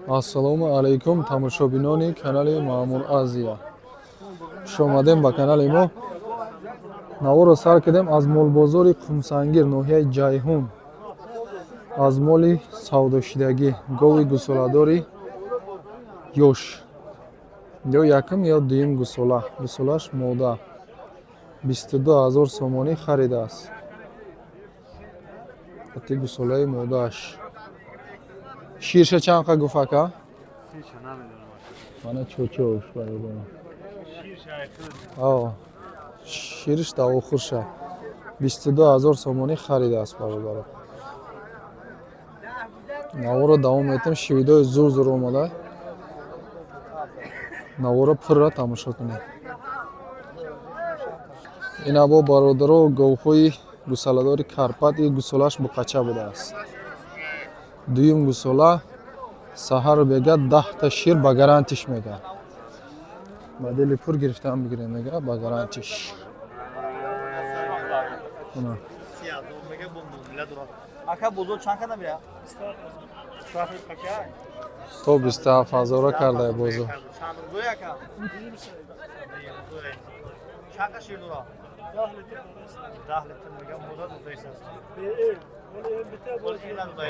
Ассалому алайкум, тамошобинони канали Маъмур Азия. Хуш омадем ба канали мо. Наворо сар кардем аз молбозори Қумсангир, ноҳияи Ҷайҳун. Аз моли савдошидагӣ, гови гусоладори ёш. Ё якум ё дуюм гусола. Гусолаш мода. 22 000 сомонӣ харидааст. Ати гусолаи модааш. Ширша чанд қа гуфт ака? Мана чочош бародарам. Шириш давохурша. 22 000 сомонӣ харидааст бародарам. Наворо давом метем, шивидои зур зур омада. Наворо пурра тамошо кунед. Ина бо бародаро говҳои гусаладори Карпат, и гусолаш буқача будааст. Дуюм гусола саҳару бега 10 та шир ба гарантиш мега. Ба дили пур гирифтаам бигирем мега ба гарантиш. То 27 000 кардай бозор.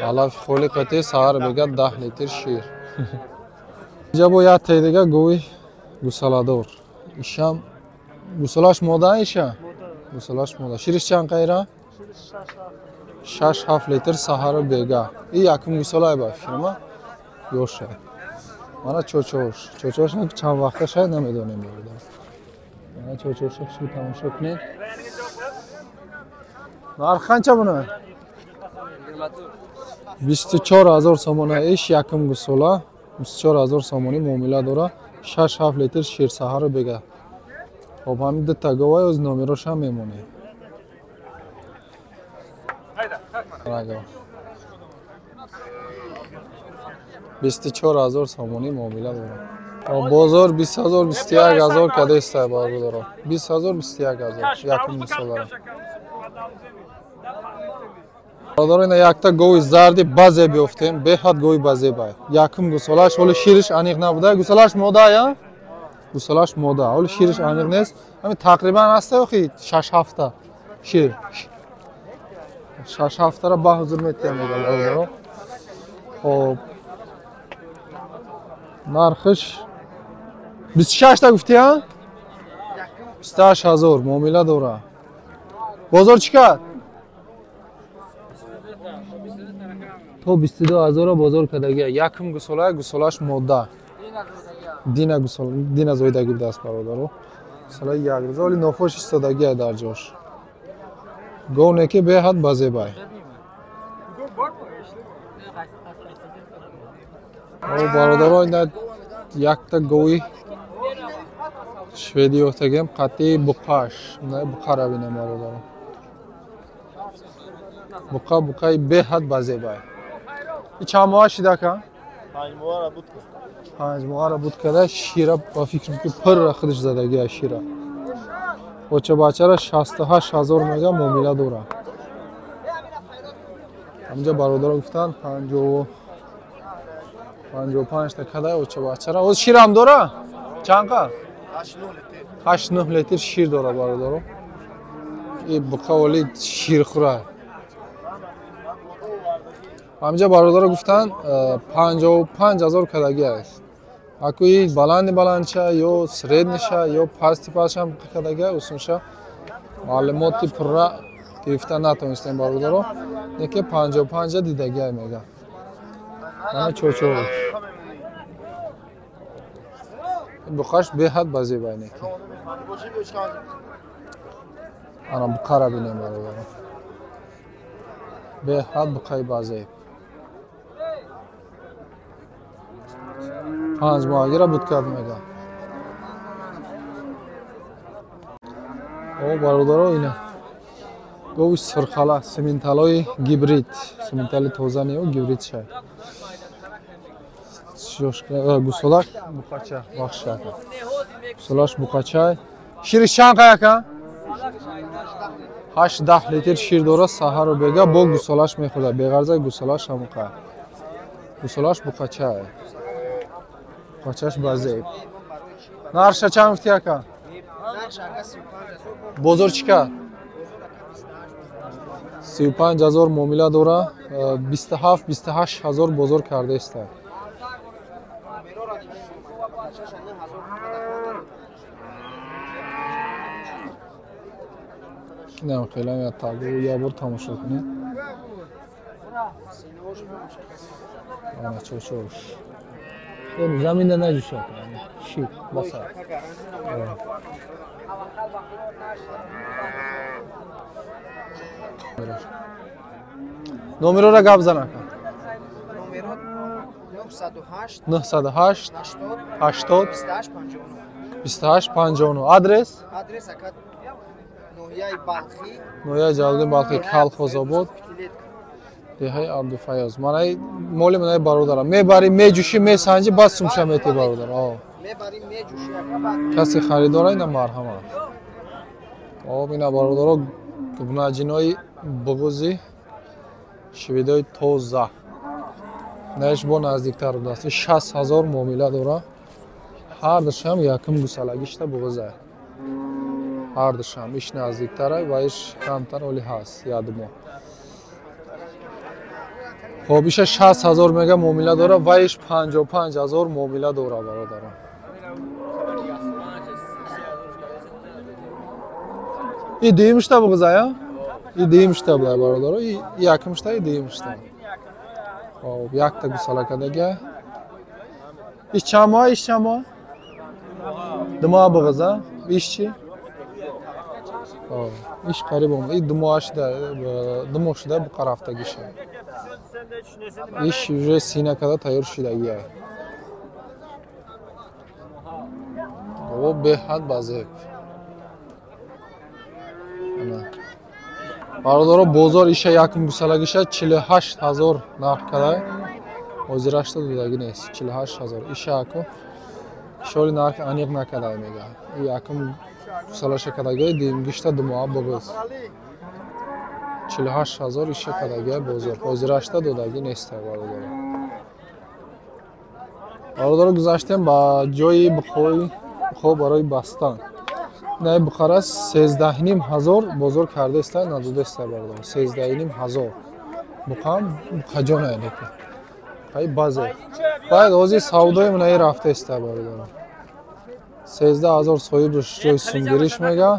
Алафи холи қати саҳар бега 10 литр шир. Инҷа бо як таи дига гови гусаладор. Ишам гусалаш мода иша? Гусалаш мода. Шириш чанд қайра? 6-7 литр саҳару бега. И якум гусалай ба фирма ёша. Мана чочош. Чочош чанд вақта шай намедонем бародар. Мана чочош шу тамошо кунед. Нарх қанча буна? 24 000 сомона иш якум гусола. 24 000 сомонӣ муомила дора. 6-7 литр шир саҳару бега. Хоб ҳамин дута говай оз номерошам мемонед. 24 000 сомонӣ муомила дора. Бозор 20 000 21 000 кадеста бародаро. 20 000 21 000 якум гусолара. Бародаро ина якта гови зарди базе биёфтем, беҳад гови базебай. Якум гусолаш, ҳоли шириш аниқ набуда. Гусолаш мода я? Гусолаш мода. Ҳоли шириш аниқ нест. Ҳамин тақрибан аста охи 6-7 та шир. 6-7 тара ба ҳузур метиҳам мега бародаро. Хоб нархиш 26 та гуфтӣ, а? 28 000 муомила дора. Бозор чӣ кард? То 22 000 бозор кардагия. Якум гусола, гусолаш мода. Дина гусола, дина зоидагӣ будааст бародаро. Гусолаи як рӯза, вале нофош истодагия дар ҷош. Говне ки беҳад базебай. Бародаро ина якта гови шведӣ ёфтагем қатъи буқаш. Буқара бинем бародаро. Буқа буқаи беҳад базебай. И чанд моҳа шида ка? 5 моҳара буд карда, шира ба фикрам ки пурра худаш задагия шира. Оча бачара 68 000 мега муомила дора. Ҳаминҷа бародаро гуфтанд 55 та кадай оча бачара. Оз ширам дора? Чанд қа? 8-9 литр шир дора бародаро. И буқа оли ширхӯра. Ҳаминҷа бародаро гуфтанд 55 000 кадаги аст. Акуи баланди баландша ё средниша ё пасти пастшам кадаги усунша маълумоти пурра гирифта натонистем бародаро. Неки 55 дидаги мега. Ана чочо. Буқаш беҳад базебай неки. Ана буқара бинем бародаро. Беҳад буқаи базеб. 5 моҳагира буд кард мега. О бародаро ина гови сирхала, сименталои гибрид, симентали тоза не, гибрид шай. Гусолаш буқача, бахша. Гусолаш буқачай. Шириш чанд қай ака? 8-10 литр шир дора саҳару бега бо гусолаш мехӯрда. Беғарза гусолаш ҳамуқа. Гусолаш буқача. Буқачаш базеб. Нарша чанд гуфти ака? Бозор чӣ кард? 35 ҳазор муомила дора, 27-28 ҳазор бозор кардаеста. Инам хелам я табу я бор тамошо кунед. Ана чошош. Заминда наҷӯшад. Ши, баса. Номерора гап зан ака. 908 908 80 28 59. 28 59. Адрес? Адрес ака ноҳияи Балхӣ. Ноҳияи Ҷалолиддин Балхӣ, Калхозобод. Деҳаи Абдуфаёз. Манаи моли манаи бародарам. Мебарӣ, меҷӯшӣ, месанҷӣ, баъд сумша метӣ бародар. Мебарӣ, меҷӯшӣ ака баъд. Касе харидора ина марҳамат. Об ина бародаро гунаҷинои буғузи шивидои тоза. Наиш бо наздиктар будааст. 60 ҳазор муомила дора. Ҳардушам якум гусалагишта буғуза. Ҳардушам иш наздиктара ва иш камтар оли ҳаст ядмо. Хоб иша 60 ҳазор мега муомила дора ва иш 55 ҳазор муомила дора бародарон. И дуюмшта буғуза, я? И дуюмшта буда бародаро, и якумшта, и дуюмшта. Хоб якта гусала кардага. Иш чанд моҳ, иш чанд моҳ? Ду моҳ буғуза. Иш чӣ? Иш қариб омад. И ду моҳ шуда буқа рафтагиша. Иш уже сина када тайёр шудагия. Бобо беҳад базеб. Бародаро бозор иша якум гусалагиша 48 ҳазор нарх када. Ҳозирашта додагӣ нест. 48 ҳазор. Иша аку шори нарх аниқ накарда мега. И якум гусалаша кадагиа дуюмгишта ду моҳа буғуз. 48 ҳазор иша кадагиа бозор. Ҳозирашта додагӣ нест бародаро. Бародаро гузаштем ба ҷои буқо барои бастан. Ина буқара 13.5 ҳазор бозор кардаеста, надодаеста бародаро. 13.5 ҳазор. Буқам буқаҷона яъне ки. Ай базе. Баъд ҳозир савдои манаи рафтаеста бародаро. 13 ҳазор соҳибаш ҷои сумгириш мега.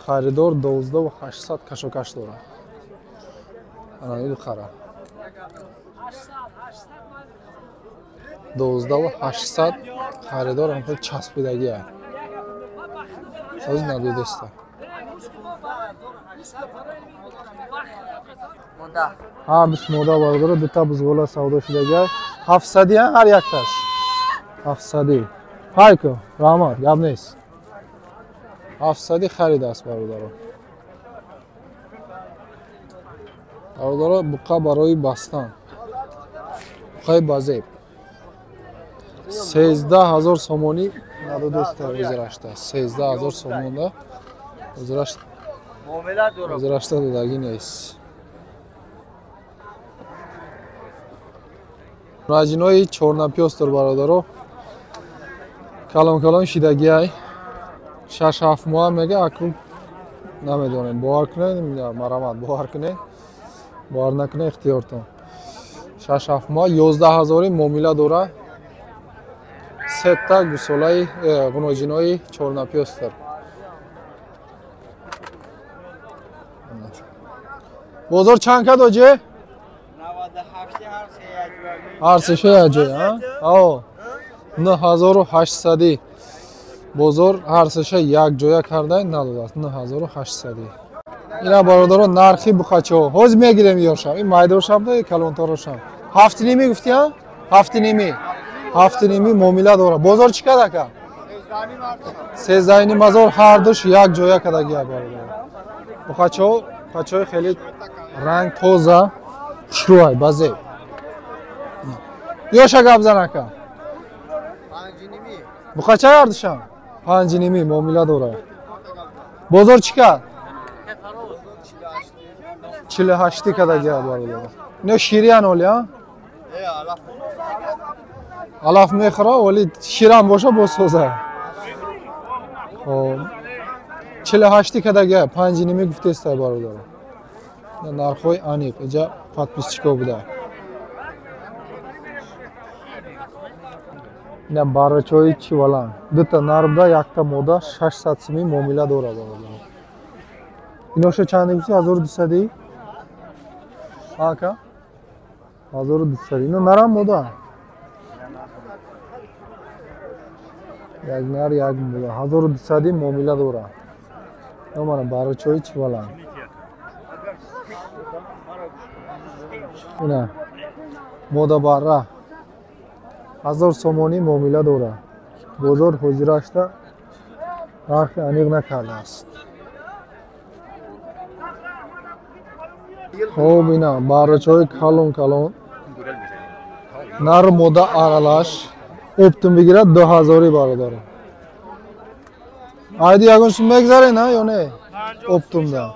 Харидор 12800 кашокаш дорад. Ана ин буқара. 12800 харидор ҳам хел часпидагия. Ҳозир надодаеста. Ҳар дус мода бародаро дута бузғола савдо шудагия. 700 ҳар якташ. 700. Ҳайко, раҳмат, гап нест. 700 харидааст бародаро. Бародаро буқа барои бастан. Буқаи базеб. 13 ҳазор сомонӣ надодаеста ҳозирашта. 13 ҳазор сомонда ҳозирашта додагӣ нест. Раҷинои чорнапёстор бародаро. Калон калон шидагиай. 6-7 моҳ мега аку намедонем. Бовар кунед, марамат бовар кунед. Бовар накунед ихтиёртон. 6-7 моҳ 11 ҳазори муомила дора. Сета гусолаи ғуноҷинои чорнапёстор. Бозор чанд кад оҷе? Ҳар сеша якҷоя, а? 9800 бозор ҳар сеша якҷоя карда надодааст. 9800. Ина бародаро нархи буқачаҳо. Ҳозир мегирем ёшам. Ин майдошам да калонторошам. 7.5 гуфти, а? 7.5. 7.5 муомила дора. Бозор чӣ кад ака? 13.5 ҳазор ҳардуш якҷоя кадагия бародаро. Буқачаҳо, буқачаҳои хеле ранг тоза, хушрӯай, базеб. Ёша гап зан ака. 5.5. Буқача ҳардушам? 5.5 муомила дора. Бозор чӣ кад? 48 кадагия бародаро. Ино шириян оли, а? Алаф мехӯра, вале ширам боша боз соза. Хоб 48 кадага 5.5 гуфтеста бародаро. Нархҳои аниқ иҷа подписчико буда. Ина баррачои чивалан. Дута нар буда, якта мода 600 сими муомила дора бародаро. Иноша чанд гуфти? 1200? Ака? 1200. Ино нарам мода? Як нар, як мода. 1200 муомила дора. Мана баррачои чивалан. Ина мода барра 1000 сомонӣ муомила дорад. Бозор ҳозирашта нархи аниқ накардааст. Хоб ина баррачои калон калон нар мода аралаш оптум бигирад 2000 бародаро. Айди ягон сум мегзаре на ё не? Оптумда.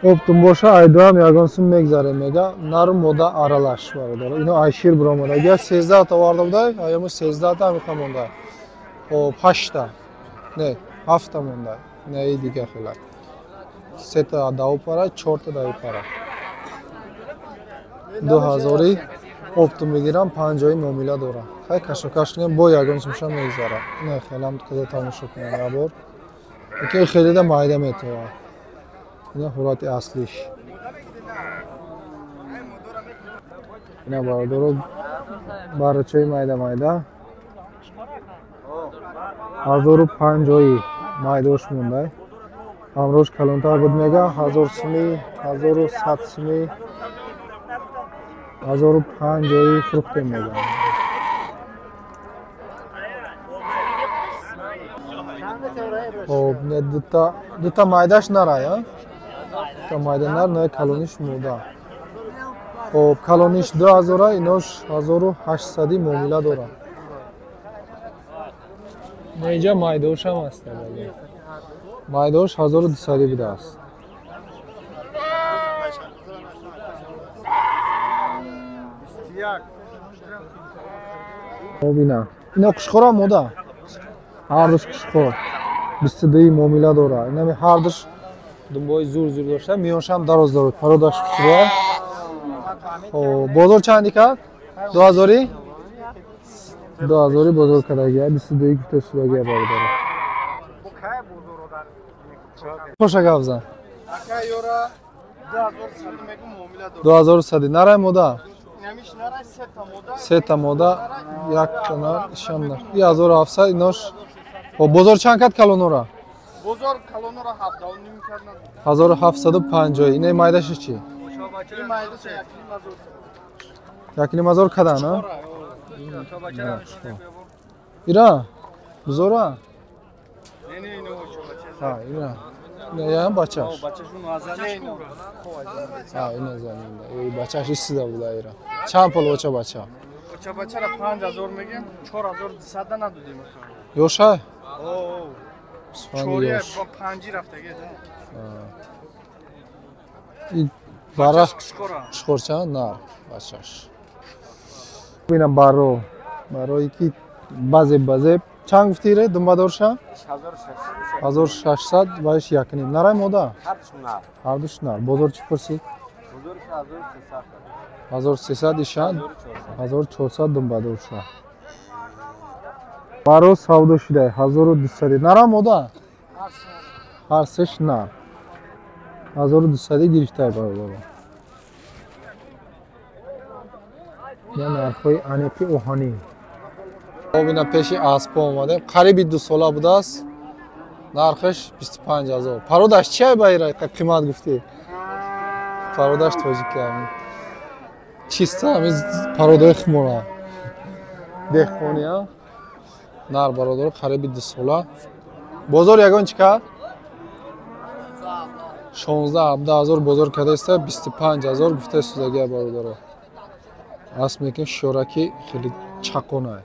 Оптум боша айдуам ягон сум мегзаре мега нар мода аралаш бародаро. Ино айшир биромада. 13 та оварда будай, аяму 13 та ҳамиқа монда. Хоб 8 та. Не, 7 та монда. Не, дига хела. 3 та дав пара, 4 та дав пара. 2000 оптум бигирам 50 муомила дора. Хай кашокаш кунем, бо ягон сумша мегзара. Не, хелам када тамошо кунем ябор. Ки хеле да майда метова. Ина ҳолати аслиш. Ина бародаро баррачои майда майда 1050 майдош мондай. Ҳамрош калонтар буд мега 1000 сумӣ, 1100 сумӣ, 1050 фурӯхтем мега. Хоб, не дута майдаш нарай, а? Дута майда нар, не калониш мода. Хоб, калониш 2000, инош 1800 муомила дора. Не иҷа майдошам аст. Майдош 1200 будааст. Хоб ина. Ина қушқора мода. Ҳардуш қушқор. 22 муомила дора. Инами ҳардуш думбои зур зур дошта, миёншам дароз дорад. Пародаш хушро. Хоб, бозор чанди кард? 2000? 2000 бозор кардагия, 22 гуфта судагия бародаро. Хоша гап зан. Ака ёра 2100 мегум муомила дорад. 2100 нарай мода? Намиш нарай сета мода. Сета мода, як нар, ишам нар. 1700 инош. Хоб, бозор чанд кард калонора? Бозор калонора 7.5 кард. 1750. Инаи майдаши чӣ? Ин майдаш 1.5 ҳазор. 1.5 ҳазор кадан, а? Ира? Бузора? Не, не, ино ҳа, ира. Не, яам бачаш. Бачашун азане ино. Ҳа, ина заминда. Эй, бачаш истида буда ира. Чанд пул оча бача? Оча бачара 5000 мегем, 4200 надодем. Ёша? О. Чория бо 5 рафтаге. И бара қушқорча нар бачаш. Ина баро. Барои ки базе базе чанд гуфти ре думбадорша? 1600 вайш 1.5. Нарай мода? Ҳардуш нар. Бозор чӣ пурсид? 1300 иша, 1400 думбадорша. Баро савдо шуда 1200. Нара мода? Ҳар сеш нар. 1200 гирифта бародаро. Я нархҳои аниқи оҳанӣ. Хоб ина пеши аспо омадем. Қариби 2 сола будааст. Нархаш 25000. Пародаш чия ба ира қимат гуфтӣ? Пародаш тоҷики ҳамин. Чиста ҳамин пародаи хумора. Деҳқонӣ, а? Нар бародаро қариби 2 сола. Бозор ягон чӣ кард? 16-17 ҳазор бозор кардаиста, 25000 гуфта судагия бародаро. Асп мекунем шораки хеле чақона.